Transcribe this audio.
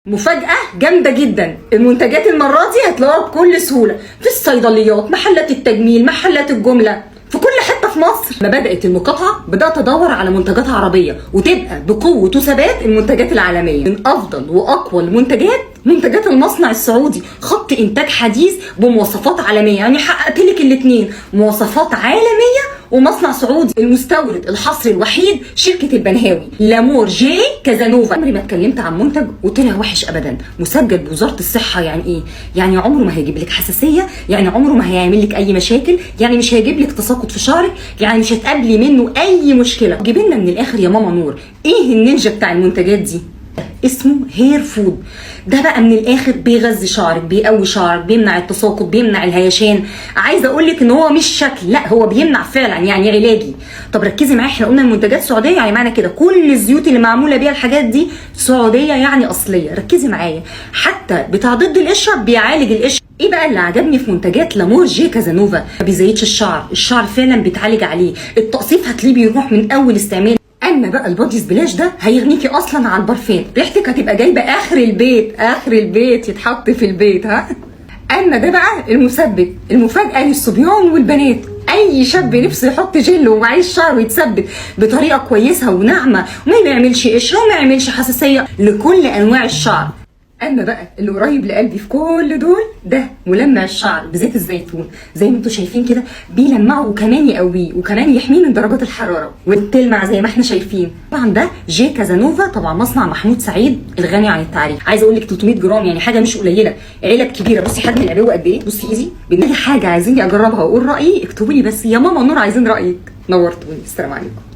مفاجأة جامدة جدا، المنتجات المرة دي هتلاقوها بكل سهولة في الصيدليات، محلات التجميل، محلات الجملة، في كل حتة في مصر. ما بدأت المقاطعة بدأت أدور على منتجات عربية وتبقى بقوة وثبات المنتجات العالمية. من أفضل وأقوى المنتجات منتجات المصنع السعودي، خط إنتاج حديث بمواصفات عالمية، يعني حققت لك الاتنين، مواصفات عالمية ومصنع سعودي. المستورد الحصري الوحيد شركة البنهاوي، لامور جي كازانوفا. عمري ما اتكلمت عن منتج وطلع وحش ابدا، مسجل بوزارة الصحة. يعني ايه؟ يعني عمره ما هيجيب لك حساسية، يعني عمره ما هيعمل لك اي مشاكل، يعني مش هيجيب لك تساقط في شعرك، يعني مش هتقابلي منه اي مشكلة. جيب لنا من الاخر يا ماما نور، ايه النينجا بتاع المنتجات دي؟ اسمه hair food. ده بقى من الاخر بيغذي شعرك، بيقوي شعرك، بيمنع التساقط، بيمنع الهيشان. عايزه اقول لك ان هو مش شكل، لا هو بيمنع فعلا، يعني علاجي. طب ركزي معايا، احنا قلنا المنتجات سعودية، يعني معنى كده كل الزيوت اللي معمولة بيها الحاجات دي سعودية، يعني اصلية. ركزي معايا، حتى بتاع ضد القشرة بيعالج القشرة. ايه بقى اللي عجبني في منتجات لامور جي كازانوفا؟ ما بيزيدش الشعر، الشعر فعلا بيتعالج عليه، التقصيف هتلاقيه بيروح من اول استعمال. اما بقى ال body splash ده هيغنيكي اصلا على البرفان، ريحتك هتبقى جايبه اخر البيت، اخر البيت يتحط في البيت. ها اما ده بقى المثبت، المفاجاة للصبيان والبنات. اي شاب نفسه يحط جل ومعيش شعره يتثبت بطريقة كويسة وناعمه وما يعملش قشرة وما يعملش حساسية لكل انواع الشعر. اما بقى اللي قريب لقلبي في كل دول، ده ملمع الشعر بزيت الزيتون، زي ما انتم شايفين كده بيلمعه وكمان يقويه وكمان يحميه من درجات الحرارة وتلمع زي ما احنا شايفين. طبعا ده جي كازانوفا، طبعا مصنع محمود سعيد الغني عن التعريف. عايزه اقول لك 300 جرام، يعني حاجة مش قليله، علب كبيرة. بصي حجم العبوه قد ايه، بصي ايزي. اي حاجة عايزيني اجربها واقول رايي اكتبوا لي بس يا ماما نور، عايزين رايك. نورتوني، السلام عليكم.